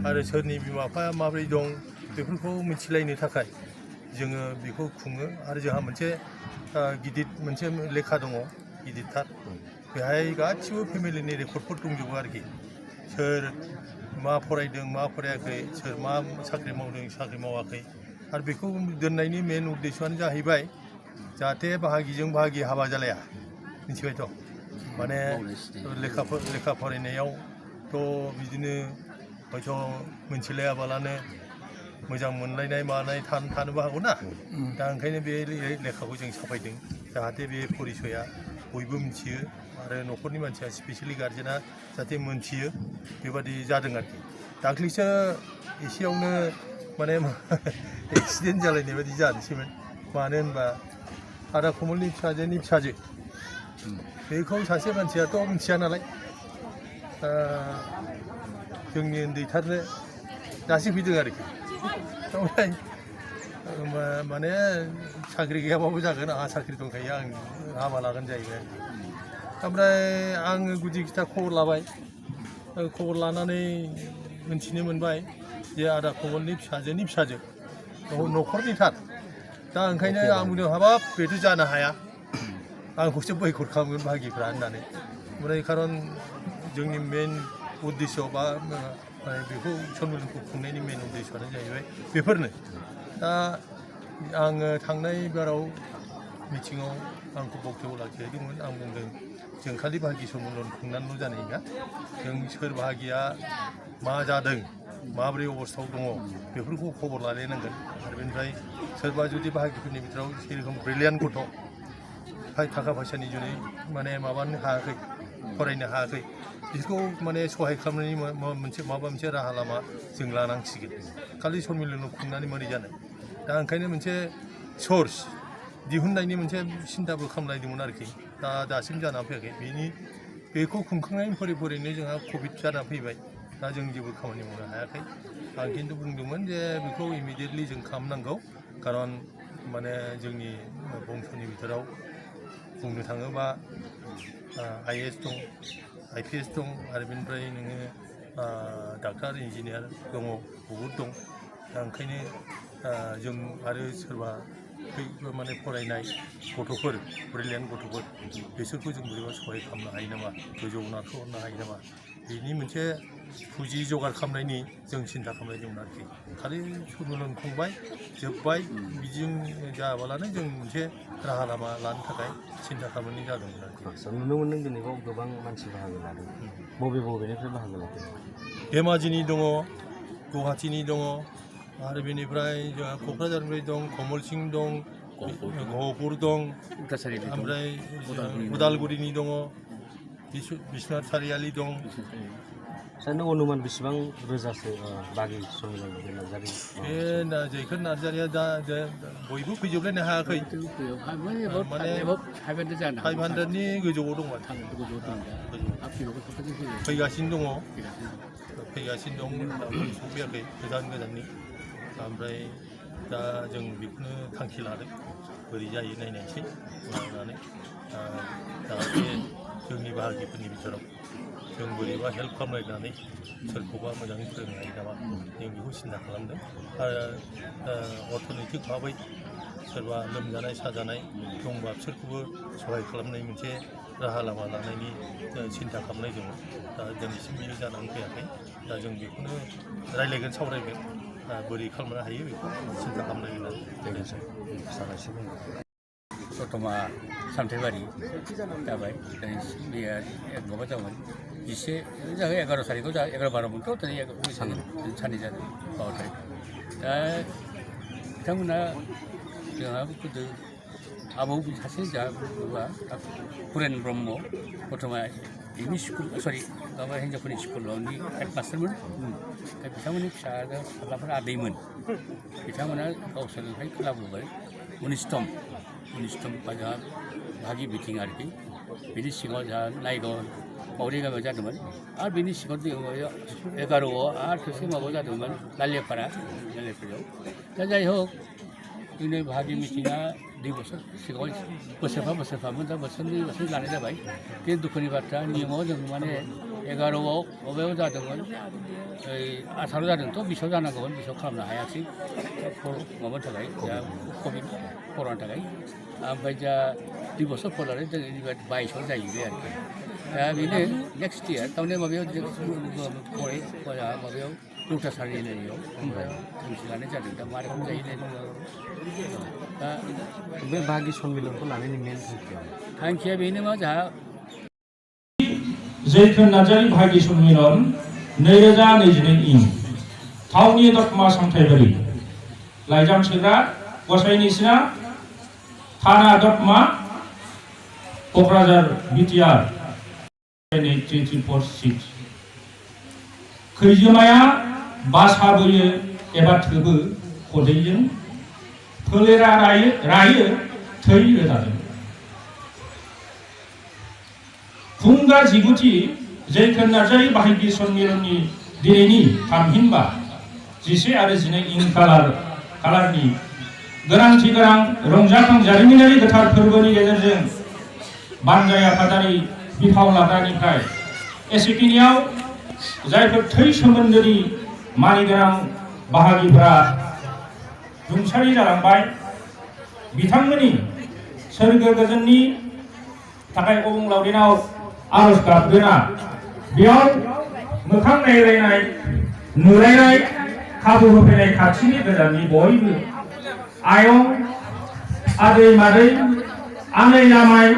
आरो सोरनि बिमा बिफाया माबोरै दं बेफोरखौ मिथिलायनो थाखाय जोङो बेखौ खुङो आरो जोंहा मोनसे गिदिर मोनसे लेखा दङ गिदिरथार बेहाय गासिबो फेमिलिनि रेकर्डफोर दंजोबो आरोखि सोर मा फरायदों मा फरायाखै सोर मा साख्रि मावदों साख्रि मावाखै आरो बेखौ दोननायनि मेन उद्देश्यआनो जाहैबाय जाहाथे बाहागिजों बाहागि हाबा जालाया मिथिबायथ' माने लेखा फरायनायावथ' बिदिनो हयथ' मोनथिलायाबालानो मोजां मोनलायनाय मानाय थानोबो हागौ ना दा ओंखायनो बे लेखाखौ जों साफायदों जाहाथे बे परिसया बयबो मिथियो आरो न'खरनि मानसिया स्पेसियेलि गार्जेना जाहाथे मोनथियो बेबादि जादों आरोखि दाख्लैसो एसेयावनो माने एक्सिडेन्ट जालायनाय बायदि जानोसैमोन मानो होनबा आदा कमलनि फिसाजोनि फिसाजो बेखौ सासे मानसियाथ' मिथिया नालाय जोंनि उन्दैथारनो दासो फैदों आरोखि ओमफ्राय माने साख्रि गैयाबाबो जागोन आंहा साख्रि दंखायो आं हाबा लागोन जाहैबाय ओमफ्राय आङो गुदि खिथा खबर लाबाय खबर लानानै मिथिनो मोनबाय जे आदा कमलनि फिसाजोनि फिसाजो न'खरनिथार दा ओंखायनो आं बुंदों हाबाब बेथ' जानो हाया आंखौसो बैकट खालामगोन बाहागिफ्रा होननानै ओमफ्राय खारन जोंनि मेन उद्देश्य बा बेखौ सनमिलनखौ खुंनायनि मेन उद्देश्यआनो जाहैबाय बेफोरनो दा आङो थांनाय बाराव मिटिङाव आंखौ बक्तब्य लाखिहैदोंमोन आं बुंदों जों खालि बाहागि सनमिलन खुंनानैल' जानाय नङा जों सोर बाहागिया मा जादों माबोरै अबस्थायाव दङ बेफोरखौ खबर लालायनांगोन आरो बेनिफ्राय सोरबा जुदि बाहागिफोरनि बिथोराव जेरखम ब्रिलियान्ट गथ' थाखा फैसानि जुनै माने माबानो हायाखै फरायनो हायाखै बिसोरखौ माने सहाय खालामनायनि माबा मोनसे राहा लामा जों लानांसिगोन खालि सनमिलनखौ खुंनानै मारै जानो दा ओंखायनो मोनसे सर्स दिहुननायनि मोनसे सिन्थाबो खालामलायदोंमोन आरोखि दा दासिम जानानै फैयाखै बेखौ खुंखांनायनि फरिनो जोंहा कभिड जानानै फैबाय दा जों जेबो खामानि मावनो हायाखै आं खिन्थु बुंदोंमोन जे बेखौ इमिडियेटलि जों खालामनांगौ खारन माने जोंनि बंस'नि बिथोराव बुंनो थाङोबा IAS दं IPS दं आरो बेनिफ्राय नोङो डाक्टार इन्जिनियार दङ बहुद दं दा ओंखायनो जों आरो सोरबा माने फरायनाय गथ'फोर ब्रिलियान्ट गथ'फोर बिसोरखौ जों बोरैबा सहाय खालामनो हायो नामा गोजौ नारखोहरनो हायो नामा बेनि मोनसे पुँजि जगार खालामनायनि जों सिन्था खालामनायदोंमोन आरोखि खालि सनमिलन खुंबाय जोब्बाय बिदिजों जायाबालानो जों मोनसे राहा लामा लानो थाखाय सिन्था खालामनाय जादोंमोन आरोखि नुनो मोनदों दिनैबाव गोबां मानसि बाहागो लादों बबेनिफ्राय बाहागो लादों धेमाजिनि दङ गुवाहाटीनि दङ आरो बेनिफ्राय जोंहा क'क्राझारनिफ्राय दं कमल सिं दं गहपुर दं ओमफ्राय उदालगुरिनि दङ बिश्वनाथ सारियालि दं सारनो अनुमान बेसेबां रोजासो बागि सनमिलन नार्जारि बे जैखोर नार्जारिया दा बयबो फैजोबलायनो हायाखै माने 500नि गोजौआव दङ फैगासिनो दङ सफैयाखै गोजाननि ओमफ्राय दा जों बेखौनो थांखि लादों बोरै जायो नायनायसै नायनानै जाहाथे जोंनि बाहागिफोरनि बिथोराव जों बोरैबा हेल्प खालामलायनानै सोरखौबा मोजाङै फोरोंनो हायो नामा जों बेखौ सिन्था खालामदों आरो अर्थनैतिक भाबै सोरबा लोमजानाय साजानाय दंबा बिसोरखौबो सहाय खालामनाय मोनसे राहा लामा लानायनि सिन्था खालामनाय दङ दा दिनैसिम बियो जानानै फैयाखै दा जों बेखौनो रायलायगोन सावरायगोन बोरै खालामनो हायो बेखौ सिन्था खालामनांगोन आरो दतमा सामथाइबारि जाबाय बेयो माबा जाबाय 11 जाबाय 11 तारिखआव 11-12 मोनथ' दिनै साननै जादों 12 तारिख दा बिथांमोना जोंहा गोदो आबौ सासे माबा पुरेन ब्रह्म दतमा एमइ स्कुल माबा हिन्जावफोरनि स्कुलावनि हेडमास्टारमोन दा बिथांमोननि फिसालाफोर आदैमोन बिथांमोना गावसोरनिफ्राय खोलाबोबाय 19 बा जोंहा बाहागि मिटिं आरोखि बिनि सिगाङाव जोंहा नायगाव मावरि गामियाव जादोंमोन आरो बिनि सिगाङाव 11आव आरो खेबसे माबायाव जादोंमोन लालियापारायाव दा जाय हक जोंनि बाहागि मिटिङा 2 बोसोर सिगाङाव बोसोरफा बोसोरफामोन दा बोसोरनै लानाय जाबाय बे दुखुनि बाथ्रा नियमाव जों माने 11억 500원 자동은 아사로 자동 또 미소 자는 건 미소 खालामनो हायाखिसै माबानि थाखाय कभिड कर'नानि थाखाय ओमफ्राय जा 2 बोसोर फरायनानै जों 22 जाहैबाय आरोखि दा बेनो नेक्स्ट इयार थारमाने माबायाव माबायाव रौता सारिआलियाव थांखि लानाय जादों दा मा रोखोम जायो दा बे बाहागि सन्मिलनखौ लानायनि मेन थांखिया बेनो मा जोंहा जैखोन नार्जारि बाहागि सन्मिलन 2022 इं थावनि दतमा सामथाइबारि लाइजाम सोग्रा गसाइनि सिना थाना दतमा क'क्राझार बिटिआर 346 खैजोमाया बासाबोयो एबा थोबो खदैजों फोलेरा रायो थै रोदाजों फुंगा 19थि जैखोन नार्जारि बाहागि सन्मिलननि दिनैनि थामहिनबा 11 आरो 12 इं कालारनि गोनांथि गोनां रंजाखां जारिमिनारि गोथार फोरबोनि गेजेरजों बानजाय आफादारि बिफाव लाग्रानिफ्राय एसेखिनियाव जायफोर थै सोमोन्दोनि मानिगोनां बाहागिफोरा रुंसारि जालांबाय बिथांमोननि सोरगो गोजोननि थाखाय अबंलावरिनाव आरज गाबग्रोना बेयाव मोखां नायलायनाय नुलायनाय खाबु होफैनाय खाथिनि गोजाननि बयबो आयं आदै मादै आनै आमाय